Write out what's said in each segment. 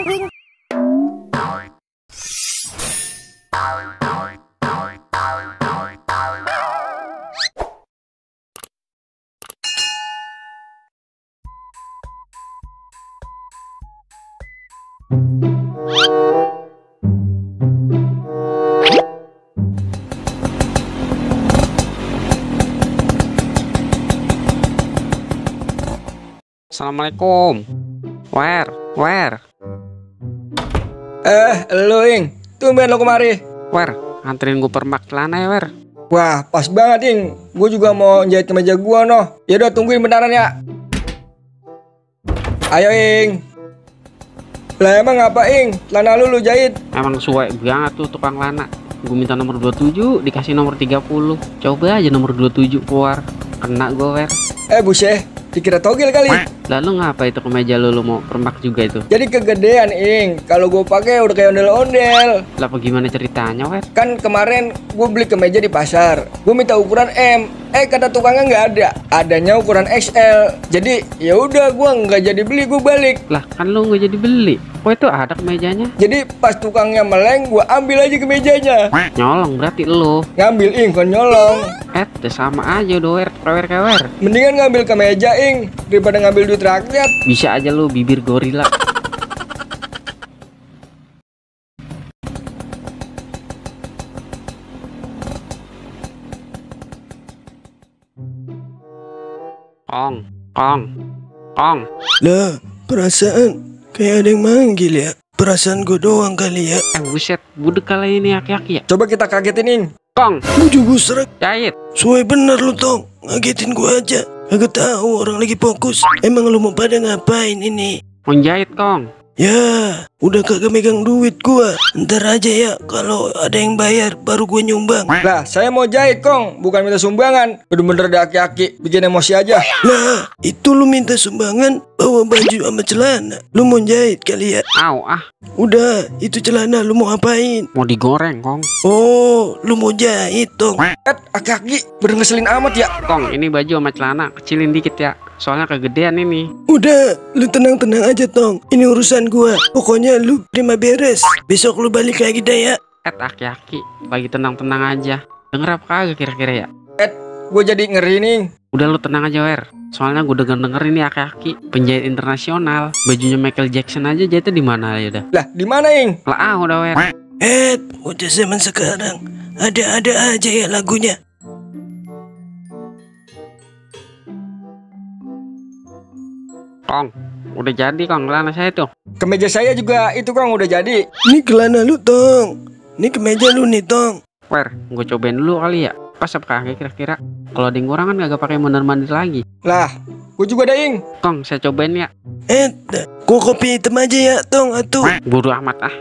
wing. Assalamualaikum. Where? Lu Ing, tumben lo kemari. Where? Anterin gue permak celana ya, Wer. Wah, pas banget Ing. Gue juga mau jahit kemeja gua noh. Ya udah tungguin bentaran ya. Ayo Ing. Lah emang apa Ing? Celana lu jahit. Emang suwe banget tuh tukang lana. Gue minta nomor 27, dikasih nomor 30. Coba aja nomor 27 keluar. Kena gue, Wer. Buset, dikira togel kali. Lalu ngapa itu kemeja lu mau permak juga itu? Jadi kegedean Ing. Kalau gue pakai udah kayak ondel-ondel. Lah apa gimana ceritanya, Wer? Kan kemarin gue beli kemeja di pasar. Gue minta ukuran M. Kata tukangnya nggak ada. Adanya ukuran XL. Jadi ya udah gue nggak jadi beli, gue balik. Lah kan lu nggak jadi beli. Oh itu ada kemejanya. Jadi pas tukangnya meleng, gue ambil aja kemejanya. Nyolong berarti lu. Ngambil Ing, kan nyolong. Sama aja udah, Wer. Kewer. Mendingan ngambil kemeja Ing daripada ngambil duit rakyat. Bisa aja lu bibir gorila. Kong. Lah, perasaan kayak ada yang manggil ya. Perasaan gue doang kali ya. Buset, budek kali ini aki-aki ya. Coba kita kagetin Ing. Kong, Gue juga serak. jahit. Suwe bener lu Tong. Ngagetin gue aja. Agak tahu orang lagi fokus. Emang lu mau pada ngapain ini? Mau jahit, Kong. Ya, udah kagak megang duit gua. Ntar aja ya, kalau ada yang bayar baru gue nyumbang. Lah, saya mau jahit Kong, bukan minta sumbangan. Bener-bener ada aki-aki, bikin emosi aja. Lah, itu lu minta sumbangan bawa baju sama celana. Lu mau jahit kali ya? Au, Udah, itu celana lu mau apain? mau digoreng, Kong. Oh, lu mau jahit Tong. Aki-aki, bener ngeselin amat ya. Kong, ini baju sama celana kecilin dikit ya. Soalnya kegedean ini. Udah, lu tenang-tenang aja Tong. Ini urusan gua. Pokoknya lu terima beres. Besok lu balik lagi dah ya. Aki-aki, lagi tenang-tenang aja. Denger apa kagak kira-kira ya? Gue jadi ngeri nih. Udah lu tenang aja, Wer. Soalnya gue denger ini aki-aki penjahit internasional. Bajunya Michael Jackson aja jahitnya di mana ya udah. Lah, di mana Ing? Lah, udah, Wer. Udah zaman sekarang. Ada-ada aja ya lagunya. Kong, udah jadi, Kong, celana saya tuh. Kemeja saya juga itu Kong udah jadi. Ini celana lu Tong. Ini kemeja lu nih Tong. Wer, gue cobain dulu kali ya. Pas apa kagak kira-kira? Kalau ada yang kurang kan kagak pakai mondar-mandir lagi. Lah, gue juga ada Ing. Kong, saya cobain ya. Gua kopi hitam aja ya Tong atuh. Bodo amat ah.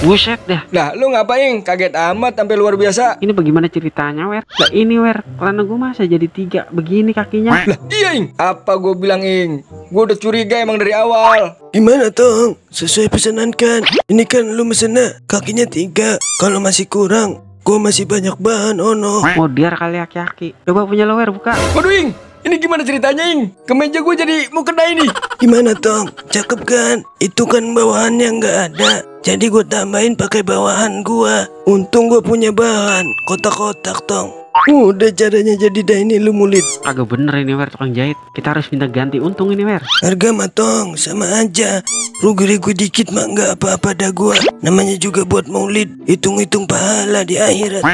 Buset dah. Lah, lu ngapain? Kaget amat sampai luar biasa. Ini bagaimana ceritanya, Wer? Lah ini, Wer, celana gue masa jadi 3 begini kakinya. Lah, iya Ing. Apa gue bilang Ing? Gue udah curiga emang dari awal. Gimana Tong? Sesuai pesanan kan? Ini kan lu mesennya kakinya 3. Kalau masih kurang, gua masih banyak bahan ono. Mau biar kali aki-aki. Coba punya lo, Wer, buka. Waduh Ing, ini gimana ceritanya Ing? Kemeja gue jadi mau kena ini. Gimana Tong? Cakep kan? Itu kan bawahannya nggak ada. Jadi gue tambahin pakai bawahan gua. Untung gue punya bahan kotak-kotak Tong. Udah caranya jadi dah ini lu mulit. Agak bener ini, Wer, tukang jahit. Kita harus minta ganti untung ini, Wer. Harga mah Tong sama aja. Rugi-rugi dikit mah nggak apa-apa dah gua. Namanya juga buat maulid. Hitung-hitung pahala di akhirat.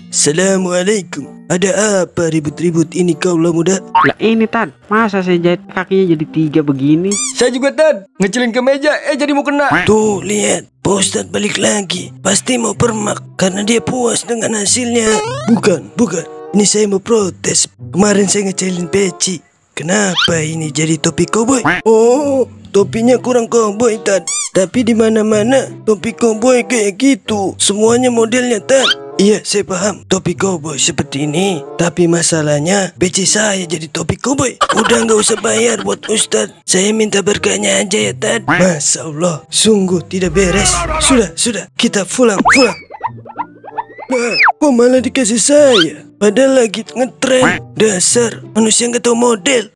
Assalamualaikum. Ada apa ribut-ribut ini kaulah muda? Lah ini, Tad. Masa saya jahit kakinya jadi 3 begini? Saya juga Tad, ngecilin kemeja, jadi mau kena. Tuh lihat, Pak Ustadz balik lagi. Pasti mau permak karena dia puas dengan hasilnya. Bukan. Ini saya mau protes. Kemarin saya ngecilin peci. Kenapa ini jadi topi cowboy? Oh, topinya kurang cowboy Tad. Tapi di mana-mana topi cowboy kayak gitu. Semuanya modelnya Tad. Iya, saya paham. Topi cowboy seperti ini. Tapi masalahnya peci saya jadi topi cowboy. Udah nggak usah bayar buat Ustadz. Saya minta berkahnya aja ya Tad. Masya Allah, sungguh tidak beres. Sudah, kita pulang. Nah, kok malah dikasih saya? Padahal lagi ngetren. Dasar manusia nggak tahu model.